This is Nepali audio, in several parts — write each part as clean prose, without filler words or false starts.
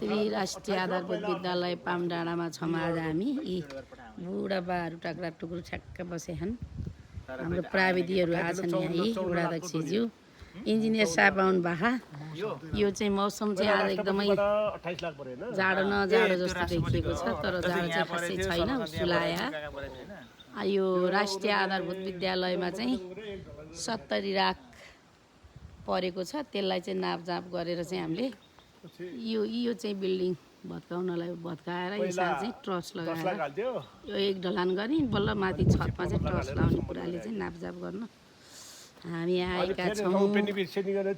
श्री राष्ट्रिय आधारभूत विद्यालय पामडाँडामा छौँ आज हामी। यी बुढाबाहरू टाक्रा टुक्रो ठ्याक्क बसेछन्। हाम्रो प्राविधिकहरू आछन् यहाँ। यी बुढाध्यक्षज्यू इन्जिनियर साहब आउनु भएका। यो चाहिँ मौसम चाहिँ आज एकदमै जाडो न जाडो जस्तो देखिएको छ, तर जाडो चाहिँ खासै छैन, सुलाया। यो राष्ट्रिय आधारभूत विद्यालयमा चाहिँ 70 लाख परेको छ। त्यसलाई चाहिँ नापजाप गरेर चाहिँ हामीले यो चाहिँ बिल्डिङ भत्काउनलाई भत्काएर यसमा चाहिँ ट्रस लगाएर यो एक ढलान गरी बल्ल माथि छतमा चाहिँ ट्रस लाउने कुराले चाहिँ नापजाप गर्न हामी आएका छौँ।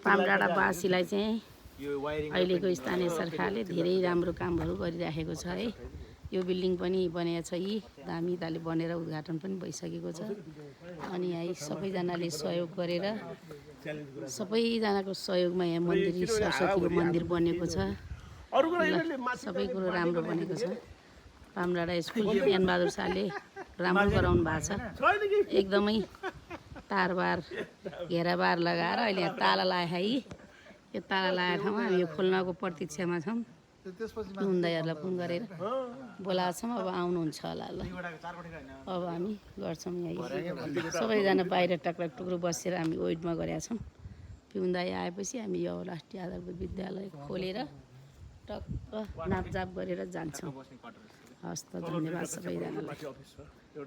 पामडाँडावासीलाई चाहिँ अहिलेको स्थानीय सरकारले धेरै राम्रो कामहरू गरिराखेको छ है। यो बिल्डिङ पनि बनेको छ, यी दामी ताले बनेर उद्घाटन पनि भइसकेको छ। अनि यहाँ सबैजनाले सहयोग गरेर सबैजनाको सहयोगमा यहाँ मन्दिर सरस्वतीको मन्दिर बनेको छ। सबै कुरो राम्रो बनेको छ। पामडाँडा स्कुल ज्ञानबहादुर शाहले राम्रो गराउनु भएको छ। एकदमै तारबार घेराबार लगाएर अहिले यहाँ ताला लगाए है। यो ताला लगाएको ठाउँमा हामी यो खोल्नको प्रतीक्षामा छौँ। हुँदाहरूलाई फोन गरेर बोलाएको छौँ। अब आउनुहुन्छ होला ल। अब हामी गर्छौँ यहाँ। सबैजना बाहिर टक्रा टुक्रो बसेर हामी वेटमा गरेका छौँ। पिउन्दाई आएपछि हामी यो राष्ट्रिय आधारभूत विद्यालय खोलेर टक्क नापजाप गरेर जान्छौँ। हस्त धन्यवाद सबैजनालाई।